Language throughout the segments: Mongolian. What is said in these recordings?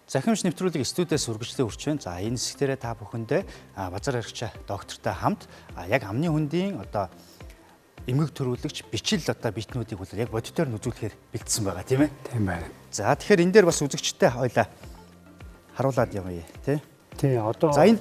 Захимж нэвтрүүлэг студиэс үргэлжлэн хүрч байна. За энэ хэсэг дээрээ та бүхэндээ базар архичаа доктортой хамт яг амны хөндийн одоо эмгэг төрүүлэгч бичил одоо битнүүдийг бол яг бодитоор нь үзүүлэхээр бэлдсэн байгаа, тийм ээ? Тийм байна. За тэгэхээр энэ дээр бас үзэгчтэй хоёлаа харуулад явъя, тий? Тий, одоо за энд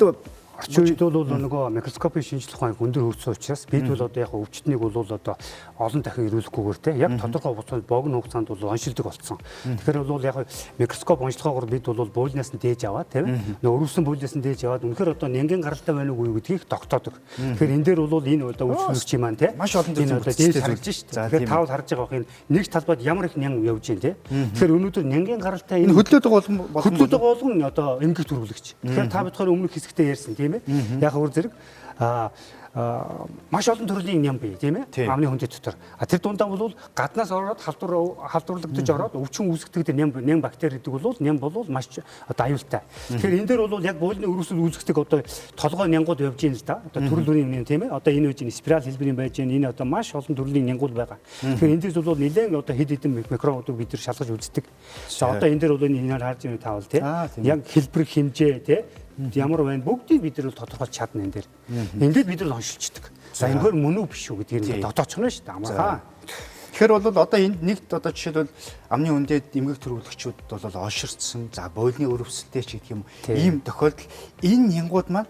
орчин үед бол нөгөө микроскопын шинжлэх ухаан өндөр хөгжсөн учраас бид бол одоо яг өвчтнийг бол одоо олон дахин ирүүлэхгүйгээр те яг тодорхой хугацаанд богино хугацаанд бол оншилдог болсон. Тэгэхээр бол яг микроскоп онцлогоогоор бид бол буулнаас нь дээж аваад тийм нөгөө өрөвсөн буулнаас нь дээж аваад үнэхээр одоо нянгийн гаралтай байна уу гэдгийг тогтоодог. Тэгэхээр энэ дээр бол энэ одоо үйлчлэгч юм маань те маш олон төрлийн одоо дээж харагдаж шүү дээ. Тэгэхээр таавал харж байгаа бох энэ нэг талбайд ямар их нян явж байна те. Тэгэхээр өнөөдөр нянгийн гаралтай энэ хөдлөөд байгаа болгон хөдлөөд байгаа болгон одоо эмгэг төрүүлэгч. Тэгэхээр та бид хоёр өмнөх хэсэгтээ ярьсан тийм. Яг өөр зэрэг маш олон төрлийн ням бий, тийм ээ? Амны хөндий дотор. А тэр дундаа бол гаднаас ороод халдварлагдаж ороод өвчин үүсгдэг тэр ням бактери гэдэг бол ням бол маш одоо аюултай. Тэгэхээр энэ дээр бол яг буулны өрөвсөл үүсгдэг одоо толгой нянгууд явж байна л да. Одоо төрөл бүрийн юм, тийм ээ? Одоо энэ үеийн спираль хэлбэрийн байж байна. Энэ одоо маш олон төрлийн нянгууд байгаа. Тэгэхээр энэ дээрс бол нэлээд одоо хэд хэдэн микробуудыг бид нар шалгаж үздэг. За одоо энэ дээр бол энэ харж байгаа таавал тийм яг хэлбэр хэмжээ тийм ямар байна бүгдийг бид нар тодорхойлж чадна энэ дээр. Ингээд бид нар оншилчдаг. За энэгээр мөн үү биш үү гэдгийг дотоочно шүү дээ. Амархан. Тэгэхээр бол одоо энд нэгт одоо жишээлбэл амны үндэд эмгэг төрүүлэгчүүд бол онширцсан. За бойлны өрөвсөлтэй ч гэх юм ийм тохиолдол энэ нянгууд маань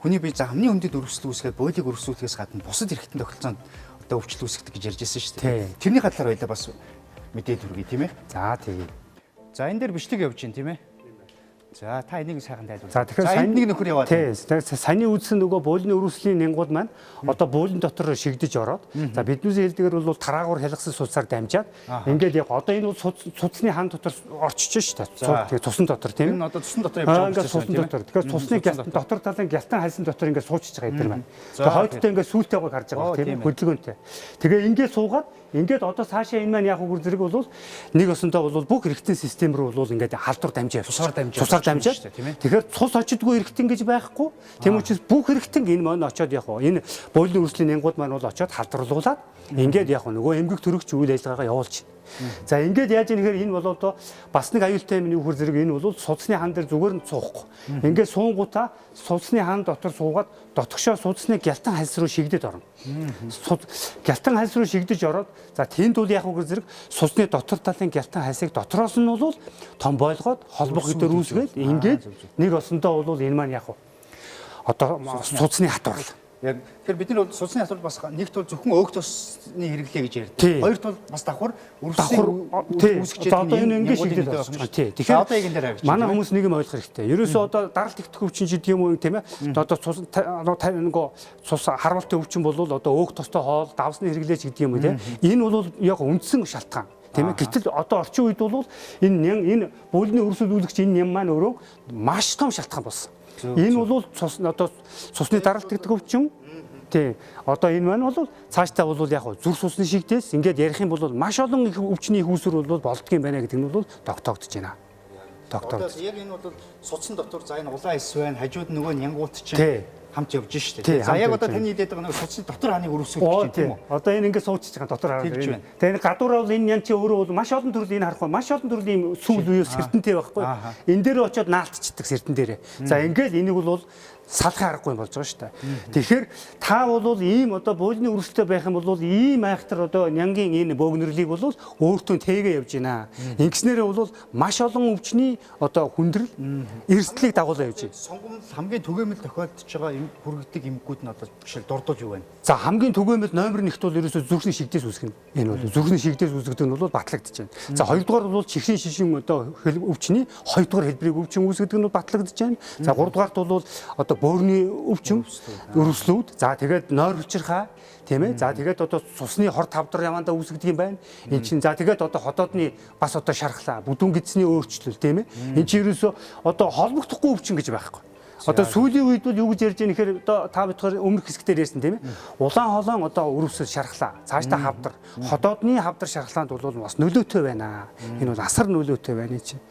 хүний бие за амны үндэд өрөвсөл үүсгээд бойлыг өрөвсүүлэхээс гадна бусад эрхтэн тохиолдсон одоо өвчлөл үүсгдэг гэж ярьж байсан шүү дээ. Тэрний талаар байлаа бас мэдээлэл хүргэе, тийм ээ. За тэгээ. За энэ дээр бичлэг явж байна, тийм ээ. За та энийг сайхан тайлбарлаа. За тэгэхээр сайн нэг нөхөр яваад. Тий. Саяны үзсэн нөгөө буулны өрөвслийн нянгууд маань одоо буулын дотор шигдэж ороод за биднээсээ хэлдгээр бол тараагуур хялгасан судсаар дамжаад ингээд яг одоо энэ бол судасны хан дотор орчиж шүү дээ. Тэгээ цусан дотор тийм. Энэ одоо цусан дотор явж байгаа юм. Цусан дотор. Тэгэхээр цусны гялтан дотор талын гялтан хальсан дотор ингээд суучиж байгаа эдгээр маань. Тэгээ хойдтой ингээд сүултэй байгааг харж байгаа тийм хөдөлгөөнтэй. Тэгээ ингээд суугаад ингээд одоо цаашаа энэ маань яг үгэр зэрэг бол нэг осондоо бол бүх эргэтэн систем рүү бол ингээд халдвар дамжаа явчих. Цусаар дамжаад. Тэгэхээр цус очдгүй эргэтэн гэж байхгүй. Тийм учраас бүх эргэтэн энэ маань очоод яг энэ бойлны өрслийн нянгууд маань бол очоод халдварлуулад ингээд яг нөгөө эмгэг төрөгч үйл ажиллагаагаа явуулж. За ингээд яаж ийм гэхээр энэ бол одоо бас нэг аюултай юм юу хөр зэрэг энэ бол судасны хан дээр зүгээр нь суухгүй. Ингээд суунгуудаа судасны хан дотор суугаад дотгошоо судасны гялтан хальс руу шигдэд орно. Гялтан хальс руу шигдэж ороод за тэнд бол яг үгэр зэрэг судасны дотор талын гялтан хальсыг дотроос нь бол том ойлгоод холбох гэдээр үүсгээд ингээд нэг осондоо бол энэ маань яг одоо судасны хатварл. Яг тэгэхээр бид нар судасны хатвар бас нэгт бол зөвхөн өөх тусны хэрэглээ гэж ярьдаг. Хоёрт бол бас давхар өрөвслийн үүсгэж одоо энэ ингэ шигдэл байна. Тий. Тэгэхээр одоо яг энэ дээр авчих. Манай хүмүүс нэг юм ойлгох хэрэгтэй. Ерөөсөө одоо даралт ихтэх өвчин гэдэг юм уу тийм ээ. Одоо цус нөгөө цус харуултын өвчин бол одоо өөх тустай хоол, давсны хэрэглээ ч гэдэг юм уу тийм. Энэ бол яг үндсэн шалтгаан. Тийм ээ. Гэтэл одоо орчин үед бол энэ энэ буулны өрөвсөл үүсгэж энэ ням маань өөрөө маш том шалтгаан болсон. Энэ бол цус одоо цусны даралт гэдэг өвчин. Тий. Одоо энэ маань бол цаашдаа бол яг зүрх судасны шигдээс ингээд ярих юм бол маш олон их өвчний их үүсвэр бол болдго юм байна гэдэг нь бол тогтоогдож байна. Тогтоогдож. Яг энэ бол судсан дотор за энэ улаан эс байна, хажууд нөгөө нянгууд чинь хамт явж штэ. За яг одоо таны хэлээд байгаа нэг судасны дотор ханыг өрөвсөх гэж тийм үү? Одоо энэ ингээд суучиж байгаа дотор хараад байна. Тэгээ энэ гадуураа бол энэ нян чи өөрөө бол маш олон төрлийн энэ харахгүй маш олон төрлийн сүүл үе сэртэнтэй байхгүй. Энэ дээр очиод наалтчдаг сэртэн дээрээ. За ингээд энийг бол салахын аргагүй болж байгаа шүү дээ. Тэгэхээр та бол ийм одоо буулны өрсөлдөй байх юм бол ийм айхтар одоо нянгийн энэ бөөгнөрлийг бол өөртөө тээгээ явж байна. Ингэснээрээ бол маш олон өвчний одоо хүндрэл эрсдлийг дагуулаа явж байна. Сонгомл хамгийн түгээмэл тохиолдож байгаа юм хүргэдэг эмгэгүүд нь одоо жишээл дурдвал юу вэ? За хамгийн түгээмэл номер 1-т бол ерөөсөө зүрхний шигдээс үүсгэнэ. Энэ бол зүрхний шигдээс үүсгдэг нь бол батлагдаж байна. За хоёрдугаар бол чихрийн шишин одоо өвчний хоёрдугаар хэлбэрийг өвчин үүсгэдэг нь бол батлагдаж байна. За гуравдугаарт бол одоо бөөрийн өвчин өрөвслүүд. За тэгээд нойр хүчирхаа тийм ээ. За тэгээд одоо цусны хор тавдар явандаа үүсгдэг юм байна. Эн чинь за тэгээд одоо ходоодны бас одоо шархлаа, бүдүүн гидсний өөрчлөл тийм ээ. Эн чинь ерөөсөө одоо холбогдохгүй өвчин гэж байхгүй. Одоо сүүлийн үед бол юу гэж ярьж байгаа нэхэр одоо та бүхэн өмнөх хэсгээр ярьсан тийм ээ. Улаан холоон одоо өрөвсөл шархлаа. Цаашдаа хавдар. Ходоодны хавдар шархлаанд бол бас нөлөөтэй байна. Энэ бол асар нөлөөтэй байна чинь.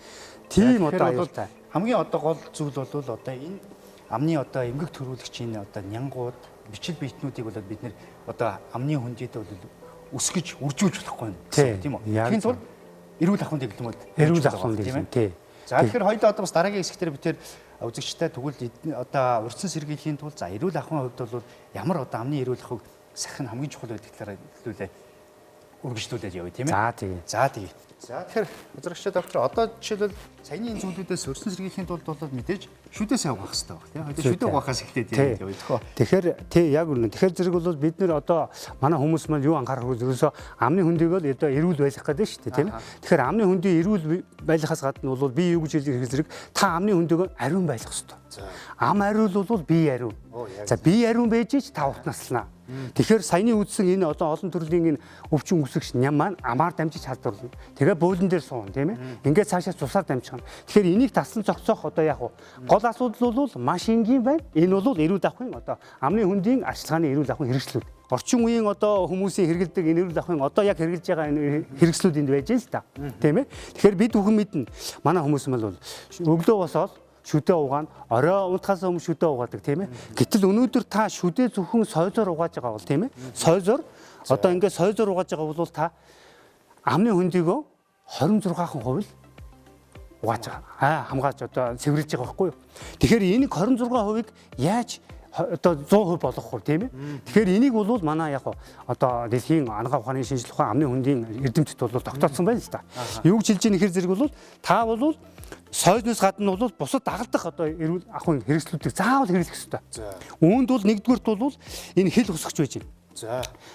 Тийм одоо аюултай. Хамгийн одоо гол зүйл бол одоо энэ амны одоо эмгэг төрүүлэгчийн одоо нянгууд бичил биетнүүдийг бол бид нэр одоо амны хүндэд бол өсгөж үржүүлж болохгүй юм тийм үү? Тэгэхээр тул эрүүл ахуйн дэглэмүүд эрүүл ахуйн дэглэм тий. За тэгэхээр хоёулаа одоо бас дараагийн хэсгээр бид тэр үзэгчтэй тэгвэл одоо урьдчилан сэргийлэхийн тулд за эрүүл ахуйн хувьд бол ямар одоо амны эрүүл ахуйг сахих нь хамгийн чухал байдаг талаараа хэлүүлээ үргэлжлүүлээд явъя тийм ээ. За тэгээ. За тэгээ. За тэгэхээр үзэгчдээ доктор одоо жишээлбэл саяны энэ зүйлүүдээс урьдчилан сэргийлэхийн тулд бол мэдээж шүдээ сайн угаах хэрэгтэй баг тийм. Хоёулаа шүдээ угаахаас эхлээд явъя тхөө. Тэгэхээр тий яг үнэн. Тэгэхээр зэрэг бол бид нэр одоо манай хүмүүс маань юу анхаарах вэ? Ерөөсөө амны хөндийг л одоо эрүүл байлгах гэдэг шүү дээ тийм ээ. Тэгэхээр амны хөндийг эрүүл байлгахаас гадна бол би юу гэж хэлэх зэрэг та амны хөндийг ариун байлгах хэрэгтэй. Ам ариул бол бие ариун. За бие ариун байж ч та урт наслана. Тэгэхээр саяны үзсэн энэ одоо олон төрлийн энэ өвчин үүсгэгч ням маань амаар дамжиж халдварлана. Тэгээ бөөлөн дээр суuna тийм ээ. Ингээд цаашаа цусаар дамжих. Тэгэхээр энийг таслан зогсоох одоо яг гол асуудал бол маш энгийн байна. Энэ бол эрүүл ахуйн одоо амны хөндийн арчилгааны эрүүл ахуйн хэрэгслүүд. Орчин үеийн одоо хүмүүсийн хэрэглэдэг энэ эрүүл ахуйн одоо яг хэрэглэж байгаа энэ хэрэгслүүд энд байж л та. Тийм ээ. Тэгэхээр бид бүхэн мэднэ. Манай хүмүүс маань бол өглөө босоод шүдээ угаана, орой унтахаас өмнө шүдээ угаадаг тийм ээ. Гэтэл өнөөдөр та шүдээ зөвхөн сойзоор угааж байгаа бол тийм ээ. Сойзоор одоо ингээд сойзоор угааж байгаа бол та амны хөндийгөө 26% л угааж байгаа. Хамгаалж одоо цэвэрлэж байгаа байхгүй юу? Тэгэхээр энийг 26%-ыг яаж одоо 100% болгох вэ тийм ээ. Тэгэхээр энийг бол манай яг одоо дэлхийн анагаах ухааны шинжилгээ ухаан амны хөндийн эрдэмтэд бол тогтооцсон байна л да. Юу гэж хэлж байгаа нөхөр зэрэг бол та бол сойзноос гадна бол бусад дагалдах одоо эрүүл ахуйн хэрэгслүүдийг заавал хэрэглэх ёстой. Үүнд бол нэгдүгüрт бол энэ хэл хусагч байж байна.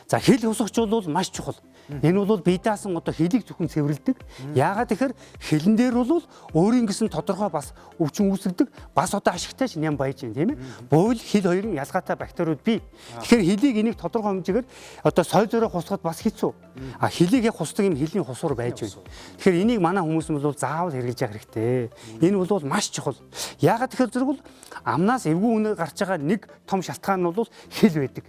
За хэл хусагч бол маш чухал. Энэ бол бие даасан одоо хөлийг зөвхөн цэвэрлэдэг. Яагаад тэгэхээр хөлн дээр бол өөрийн гэсэн тодорхой бас өвчин үүсгдэг, бас одоо ашигтай ч ням баяж юм тийм ээ. Буйл хөл хоёрын ялгаатай бактериуд бий. Тэгэхээр хөлийг энийг тодорхой хэмжээгээр одоо сой зорио хусахад бас хэцүү. А хөлийг яг хусдаг юм хөлийн хусуур байж байна. Тэгэхээр энийг манай хүмүүс нь бол заавал хэрэглэж явах хэрэгтэй. Энэ бол маш чухал. Яагаад тэгэхээр зэрэг бол амнаас эвгүй үнэ гарч байгаа нэг том шалтгаан нь бол хөл байдаг.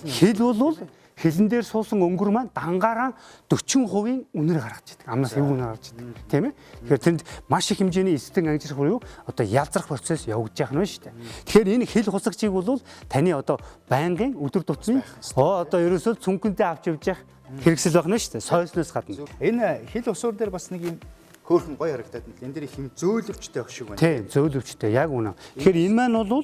Хөл бол хилэн дээр суусан өнгөр маань дангаараа 40% үнэр гаргаж идэг. Амнаас эвгүй үнэр гаргаж идэг. Тийм ээ. Тэгэхээр тэнд маш их хэмжээний эсдэн ангижрах буюу одоо ялзрах процесс явагдаж явах нь шүү дээ. Тэгэхээр энэ хил хусагчийг бол таны одоо байнгын өдөр тутмын одоо ерөөсөө цүнхэндээ авч явж явах хэрэгсэл байх нь шүү дээ. Сойсноос гадна. Энэ хил усуур дээр бас нэг юм хөөрхөн гоё харагдаад байна. Энэ дээр их юм зөөлөвчтэй байх шиг байна. Тийм, зөөлөвчтэй яг үнэ. Тэгэхээр энэ маань бол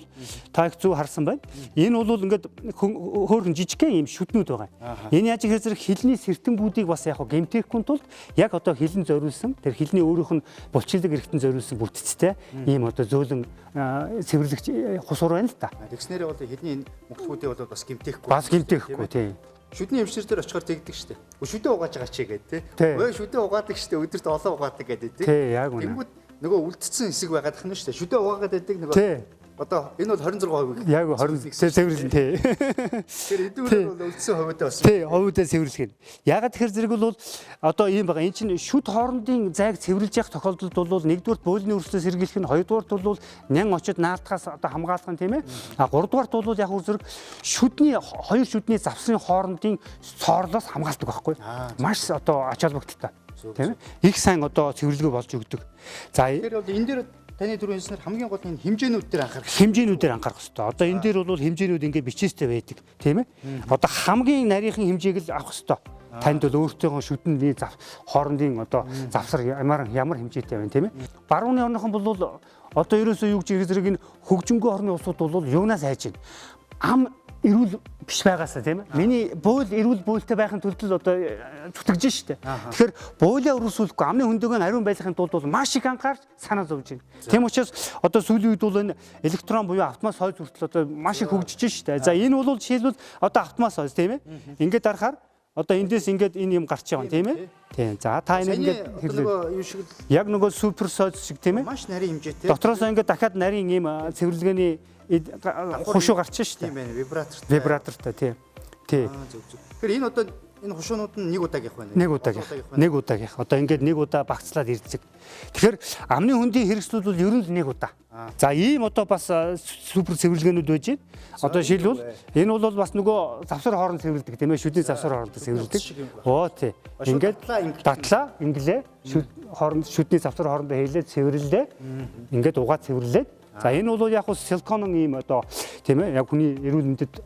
та их зөв харсан байна. Энэ бол ингээд хөөрхөн жижигхэн юм шүднүүд байгаа. Энэ яаж ихээр зэрэг хилний сэртэнгүүдийг бас яг гэмтээхгүй тулд яг одоо хилэн зориулсан тэр хилний өөрийнх нь булчилдаг эргэтэн зориулсан бүтцтэй ийм одоо зөөлөн цэвэрлэгч хусуур байна л та. Тэгснээрээ бол хилний энэ мөнгөлгүүдийг бол бас гэмтээхгүй. Бас гэмтээхгүй тийм. Шүдний эмчнэр дээр очихоор тэгдэг штэ. Шүдээ угааж байгаа чи гэдэг тий. Өө шүдээ угаадаг штэ. Өдөрт олон угаадаг гэдэг тий. Тий, яг үнэ. Тэнгүүд нөгөө үлдсэн хэсэг байгаад тах нь штэ. Шүдээ угаагаад байдаг нөгөө. Одоо энэ бол 26%. Яг 20 цэвэрлэн тий. Тэгэхээр эдгээр бол үлдсэн хувиудаа бас. Тий, хувиудаа цэвэрлэх нь. Ягаад тэгэхээр зэрэг бол одоо ийм байгаа. Энэ чинь шүд хоорондын зайг цэвэрлж явах тохиолдолд бол нэгдүгürt бөөлний өрсөлдөөс сэргийлэх нь, хоёрдугаарт бол нян очид наалтахаас одоо хамгаалах нь тийм ээ. А гуравдугаарт бол яг зэрэг шүдний хоёр шүдний завсрын хоорондын цоорлоос хамгаалдаг байхгүй. Маш одоо ач холбогдолтой. Тийм ээ. Их сайн одоо цэвэрлэгээ болж өгдөг. За тэгэхээр бол энэ дээр таны түрүү хэлснээр хамгийн гол нь хэмжээнүүд дээр анхаарах. Хэмжээнүүдээр анхаарах хэрэгтэй. Одоо энэ дээр бол хэмжээнүүд ингээ бичээстэй байдаг, тийм ээ. Одоо хамгийн нарийнхан хэмжээг л авах хэрэгтэй. Танд бол өөртөөхөө шүдэний хоорондын одоо завсар ямар хэмжээтэй байна, тийм ээ. Барууны орныхон бол одоо ерөөсөө юу гэж зэрэг энэ хөгжингүй орны улсууд бол юунаас айж байна? Ам эрүүл биш байгаасаа тийм ээ. Миний буйл эрүүл буйлтай байхын тулд л одоо зүтгэж штэ. Тэгэхээр буйлаа өрөөсүүлэхгүй амны хөндөгөө нь ариун байлгахын тулд бол маш их анхаарч санаа зовж байна. Тийм учраас одоо сүүлийн үед бол энэ электрон буюу автомат сойз хүртэл одоо маш их хөгжиж штэ. За энэ бол жишээлбэл одоо автомат сойз тийм ээ. Ингээд дарахаар одоо эндээс ингээд энэ юм гарч байгаа юм тийм ээ. Тийм. За та энэ ингээд хэрэглээ. Яг нөгөө супер сойз шиг тийм ээ. Маш нарийн хэмжээтэй. Дотроос ингээд дахиад нарийн ийм цэвэрлэгээний хушуу гарч штэ. Тийм байна. Вибратортай. Вибратортай тийм. Тий. Тэгэхээр энэ одоо энэ хушуунууд нь нэг удаагийнх байна. Нэг удаагийнх. Нэг удаагийнх. Одоо ингээд нэг удаа багцлаад ирдэг. Тэгэхээр амны хөндийн хэрэгслүүд бол ер нь л нэг удаа. За ийм одоо бас супер цэвэрлэгээнүүд байж байна. Одоо жишээлбэл энэ бол бас нөгөө завсар хооронд цэвэрлэдэг тийм ээ. Шүдний завсар хооронд цэвэрлэдэг. Оо тий. Ингээд датлаа инглээ шүд хооронд шүдний завсар хоорондоо хийлээ цэвэрлээ. Ингээд угаа цэвэрлээд. За энэ бол яг хөө силикон ийм одоо тийм ээ яг хүний эрүүл мэндэд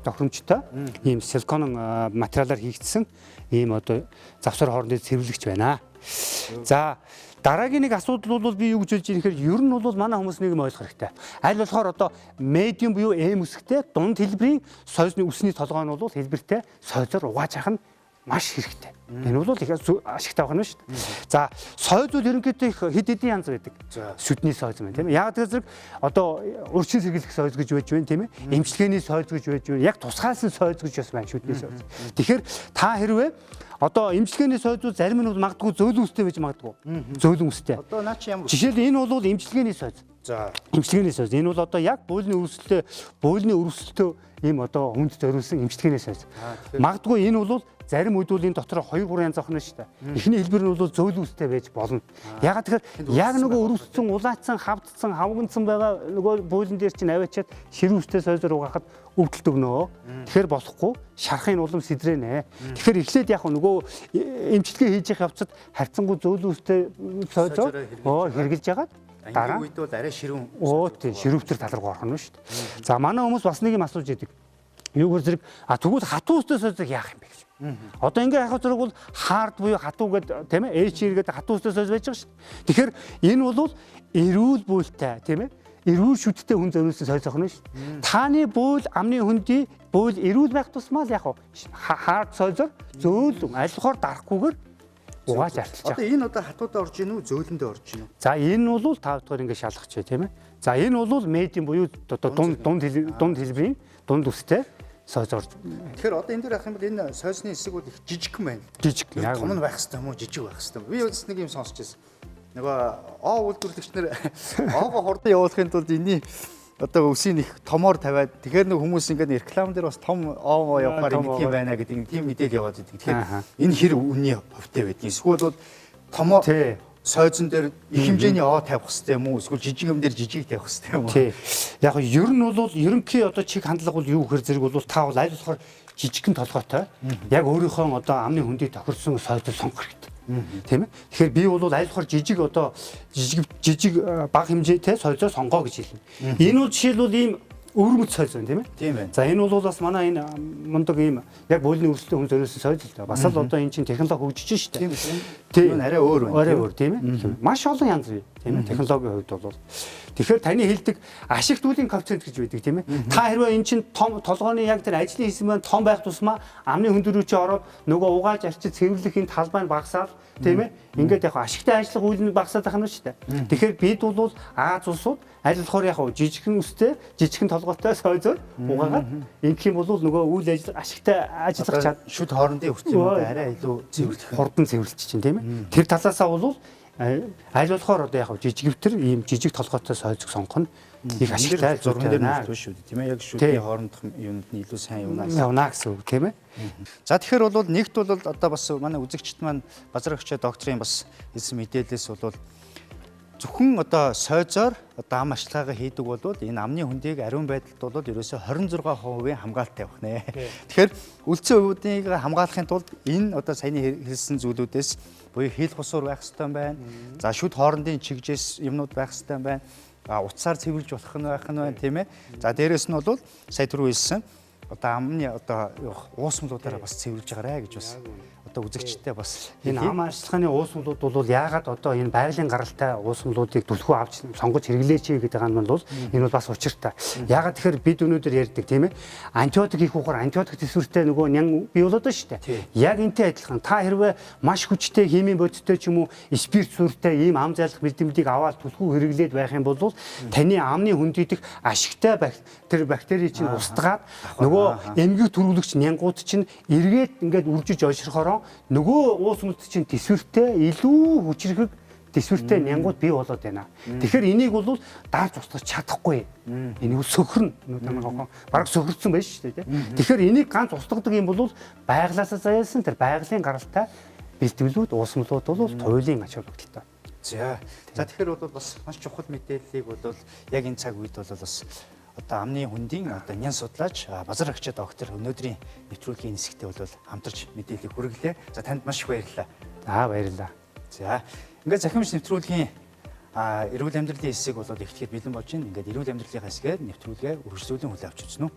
тохиромжтой ийм силикон материалаар хийгдсэн ийм одоо завсар хоорондын цэвэрлэгч байна. За Дараагийн нэг асуудал бол би юу гэж хэлж ийм гэхээр ер нь бол манай хүмүүс нэг юм ойлгох хэрэгтэй. Аль болохоор одоо медиум буюу М үсгтэй дунд хэлбэрийн сойзны үсний толгой нь бол хэлбэртэй сойзоор угааж явах нь маш хэрэгтэй. Энэ бол их ашигтай байна шүү дээ. За сойз бол ерөнхийдөө их хэд хэдэн янз байдаг. Сүдний сойз байна тийм ээ. Яг тэр зэрэг одоо урчин сэргийлэх сойз гэж байж байна тийм ээ. Эмчилгээний сойз гэж байж байна. Яг тусгаалсан сойз гэж бас байна шүдний сойз. Тэгэхээр та хэрвээ одоо эмчилгээний сойзууд зарим нь бол магадгүй зөөлөн үстэй байж магадгүй. Зөөлөн үстэй. Одоо наа чи ямар жишээл энэ бол эмчилгээний сойз. За эмчилгээний сойз. Энэ бол одоо яг буулны өрсөлтөө ийм одоо хүнд зориулсан эмчилгээний сойз. Магадгүй энэ бол зарим үед бол энэ дотор 2 3 янз охно шүү дээ. Эхний хэлбэр нь бол зөөлөн үстэй байж болно. Ягаад тэгэхээр яг нөгөө өрөвссөн, улаацсан, хавдсан, хавгандсан байгаа нөгөө буулын дээр чинь аваачаад ширүүн үстэй сойзоор угаахад өвдөлт өгнө. Тэгэхээр болохгүй шархын улам сэдрэнэ. Тэгэхээр эхлээд яг нөгөө эмчилгээ хийж явах явцад харьцангуй зөөлөн үстэй сойзоор хэрэгжилж ягаад дараа үед бол арай ширүүн. Тийм ширүүвтер тал руу орох нь шүү дээ. За манай хүмүүс бас нэг юм асууж идэг. Юу гэр зэрэг тэгвэл хатуу үстэй сойзыг яах юм бэ гэж. Одоо ингээ яхах зэрэг бол хард буюу хатуу гэдэг тийм ээ HR гэдэг хатуу үстэй сойз байж байгаа шүү дээ. Тэгэхээр энэ бол эрүүл буйлтай тийм ээ эрүүл шүдтэй хүн зориулсан сойз охно шүү дээ. Тааны буйл амны хөндий буйл эрүүл байх тусмаа л яг хард сойзоор зөөлөн аль болохоор дарахгүйгээр угааж арталж байгаа. Одоо энэ одоо хатуудаа орж ийн үү зөөлөндөө орж ийн үү? За энэ бол 5 дугаар ингээ шалгах чи тийм ээ. За энэ бол медиум буюу одоо дунд хэлбэрийн дунд үстэй сойз орж. Тэгэхээр одоо энэ дээр авах юм бол энэ сойзны хэсэг бол их жижигхэн байна. Жижиг. Яг том нь байх хэрэгтэй юм уу? Жижиг байх хэрэгтэй. Би бас нэг юм сонсч байсан. Нөгөө үйлдвэрлэгч нар оогоо хурдан явуулахын тулд энэний одоо үсийг их томоор тавиад тэгэхээр нэг хүмүүс ингээд реклам дээр бас том оо явахаар ингэ тийм байна гэдэг тийм мэдээлэл яваад идэг. Тэгэхээр энэ хэр үнний хувьтай байдгийг. Эсвэл бол томоо сойзон дээр их хэмжээний оо тавих хэрэгтэй юм уу? Эсвэл жижиг юм дээр жижиг тавих хэрэгтэй юм уу? Тий. Яг ер нь бол ерөнхий одоо чиг хандлага бол юу гэхэр зэрэг бол та бол аль болохоор жижигхэн толгойтой яг өөрийнхөө одоо амны хөндийг тохирсон сойзыг сонгох хэрэгтэй. Тийм ээ. Тэгэхээр би бол аль болохоор жижиг одоо жижиг бага хэмжээтэй сойзоо сонгоо гэж хэлнэ. Энэ бол жишээлбэл ийм өвөрмөц сойз байна тийм ээ. Тийм байна. За энэ бол бас манай энэ мундаг ийм яг буулны өрсөлдөөн хүн зориулсан сойз л дээ. Бас л одоо энэ чинь технологи хөгжиж шүү дээ. Тийм. Энэ арай өөр байна. Арай өөр тийм ээ. Маш олон янз бий тийм ээ. Технологийн хувьд бол тэгэхээр таны хэлдэг ашигт үлийн коэффициент гэж байдаг тийм ээ. Та хэрвээ энэ чинь том толгойн яг тэр ажлын хэсэг маань том байх тусмаа амны хөндөр рүү чи ороод нөгөө угааж арчиж цэвэрлэх энэ талбай нь багасаад тийм ээ. Ингээд яг ашигтай ажиллах үйл нь багасаад байх нь шүү дээ. Тэгэхээр бид бол Аз улсууд аль болохоор яг жижигхэн үстэй, жижигхэн толгойтой сойзоор угаагаад ингэх юм бол нөгөө үйл ажиллаг ашигтай ажиллах чад шүд хоорондын хүртэл юм арай илүү цэвэрлэх хурдан цэвэрлэж чинь тийм ээ. Тэр талаасаа бол аль болохоор одоо яг жижигвтер ийм жижиг толгойтой сойзог сонгох нь их ашигтай зурган дээр нөлтөө шүү дээ тийм ээ. Яг шүдний хоорондох юмд нь илүү сайн явна гэсэн үг тийм ээ. За тэгэхээр бол нэгт бол одоо бас манай үзэгчд маань Базарагч докторийн бас хэлсэн мэдээлэлээс бол зөвхөн одоо сойзоор одоо ам ашиглагаа хийдэг бол энэ амны хөндийг ариун байдалд бол ерөөсөө 26% хамгаалалт тавих нэ. Тэгэхээр үлдсэн хувиудыг хамгаалахын тулд энэ одоо саяны хэлсэн зүйлүүдээс буюу хил хусуур байх хэрэгтэй байна. За шүд хоорондын чигжээс юмнууд байх хэрэгтэй байна. Утсаар цэвэрлж болох нь байх нь байна тийм ээ. За дээрэс нь бол сая түрүү хэлсэн одоо амны одоо уусмлуудаараа бас цэвэрлж байгаарэ гэж бас одоо үзэгчтэй бас энэ ам ажиллагааны уусмлууд бол яагаад одоо энэ байгалийн гаралтай уусмлуудыг түлхүү авч сонгож хэрэглээч гэдэг нь бол энэ бол бас учиртай. Яагаад тэгэхээр бид өнөөдөр ярьдаг тийм ээ антибиотик их ухаар антибиотик төсвөртэй нөгөө нян бий болоод байна шүү дээ. Яг энтэй адилхан та хэрвээ маш хүчтэй химийн бодиттой ч юм уу спирт сүртэй ийм ам зайлах бэлтгэлийг аваад түлхүү хэрэглээд байх юм бол таны амны хөндийдэх ашигтай тэр бактери чинь устгаад нөгөө эмгэг төрүүлэгч нянгууд чинь эргээд ингээд үржиж ойшрохороо нөгөө уусмалт чинь төсвөртэй илүү хүчрхэг төсвөртэй нянгууд бий болоод байна. Тэгэхээр энийг бол дарж устгах чадахгүй. Энийг сөхөрнө. Бараг сөхөрсөн байж шүү дээ. Тэгэхээр энийг ганц устгадаг юм бол байглаасаа заяасан тэр байгалийн гаралтай бэлтгэлүүд уусмалууд бол туйлын ач холбогдолтой. За тэгэхээр бол бас маш чухал мэдээллийг бол яг энэ цаг үед бол бас одоо амны хөндийн одоо нян судлаач Базарагч доктор өнөөдрийн нэвтрүүлгийн хэсэгтээ бол хамтарч мэдээлэл хүргэлээ. За танд маш их баярлалаа. За баярлалаа. За ингээд захимж нэвтрүүлгийн эрүүл амьдралын хэсэг бол эхлэхэд бэлэн болж байна. Ингээд эрүүл амьдралын хэсгээр нэвтрүүлгээ үргэлжлүүлэн хүлээн авч үзнэ үү.